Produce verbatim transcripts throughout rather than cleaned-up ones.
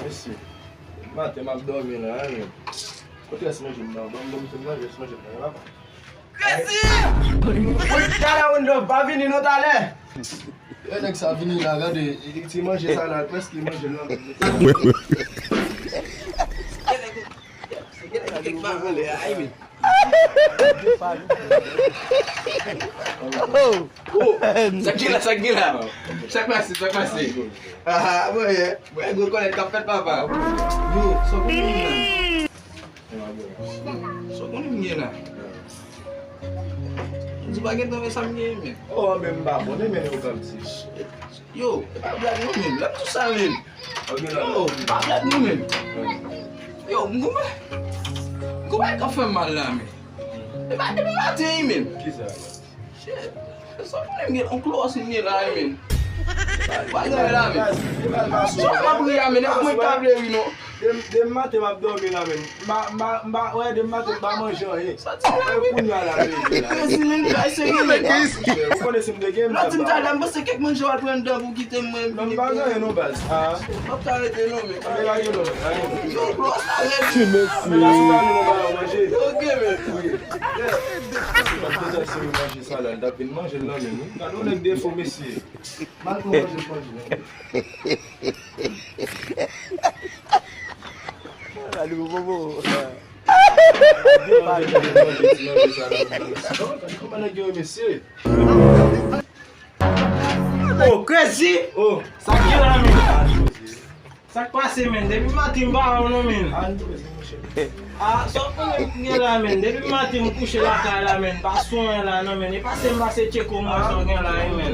Mesye, maten m ap dòmi la, wi, men. Kote rès manje m nan? Ban m, ban m manje, rès manje m nan, papa. Crazy! Talè, One Love, pa vini non talè. E nèg sa vini la, gade, e, e, ti manje sa la, prèske manje l nan. Oh, sa k gen la, sa k gen la? Sa k pase, sa k pase? Ah, mwen, mwen, gwo kòlèt k ap fèt, papa. Yo, sa w konnen m gen la? Sa w konnen m gen la? M di pa gen tan wè sa m gen, men. Oh, men m pa konnen, men yo k ap di. Yo, e pa blag non, men. Lè m di w sa, men. Yo, e pa blag non, men. Yo, m goumen. M goumen k ap fè m mal la, men. E pa depi maten, men. Kisa? Shit. Sa konnen m gen yon klòs m gen la, men. Pa gen la, men. Sa m ap ri a, men. E pa mwen k ta vle ri, non. Dem, dem maten m ap dòmi la, men. M pa, m pa, m pa, wè, dem maten m pa manje anyen. Sa ti la, men. Kounye a la, men. Crazy, men, kay serye, men. Ou konnen si m te gen, m t ap ba ou. Lòt ti m ta la, m panse kèk manje w al pran anndan pou kite m, mwen. Non, m pa gen anyen, non, baz. Ah. M ap ka rete, non, men. Men lage non, men, lage non. Yo, bro, sa rèd. Ti mesye. Mwen la sou kane, mwen ba yo manje. Ok, men. Wi. Yeah. Mwen te sa se manje sa la, l t ap vin manje l nan men m, wi. Gade yon nèg defo, mesye. Mal pou manje, manje, men. Gade yon bobo. Manje, manje sa la, men. Kòman nèg yo, mesye? Oh, Crazy! Oh, sa k gen la, men? Sa k pase, men? Depi maten m pa wè w non, men. Ah, sa w konnen m gen la, men? Depi maten m kouche lakay la, men. Pa sonyen la, non, men. E pase m pase tcheke w, m wè sa w gen la, wi, men.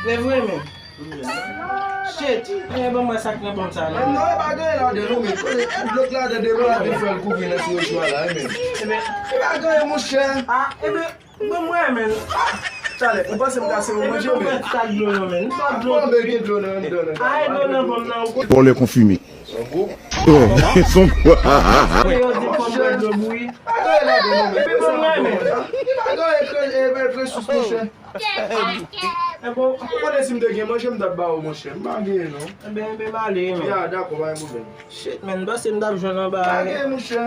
Se vre, men. Shit, men ban m wè sa k nan pòm sa, non. Non, e pa gen anyen ladan, non, men. Kote blòk ladan, devan la, te fè l kouvri nan sou recho a la, wi, men. E pa gen anyen, monchè. Ah, e ben, Bon, mwen, men. Talè, ou panse m ta sere w manje, men? Mwen, sa dlo yo, men. Sa dlo. Konbyen gen dlo nan anndan, nan? Ay, dlo nan pòm nan, ou. Vòlè konfime. Son gwo. Son gwo. Yo di fò m bwè dlo bouyi. Pa gen anyen ladan, non, men. Bon, mwen, men. Li pa gen anyen, e, e, resous, monchè. E bon. Ou konnen si m te gen manje, m t ap ba ou, monchè. M pa gen, non. Enben, enben, m ale, men. Ya, dakò, pa gen pwoblèm. Shit, men, m panse m t ap jwenn anba. Pa gen, monchè.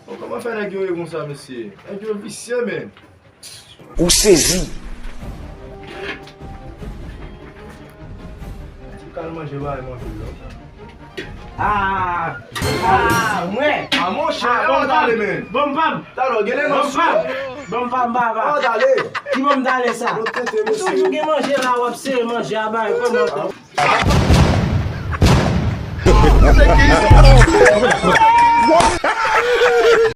Bon, kòman fè nèg yo ye konsa, mesye? Nèg yo visye, men. Ou sezi. Ti kal manje, bay manje, non. Ah! Ah, mwen! Ah, monchè, ah, bon, pam, men. Bon, pam. Talè, gen lè non. Bon, pam. Bon, pam, papa. Oh, talè. Ki bon, talè sa? Ou toujou gen manje la, w ap sere manje a, bay, kòman?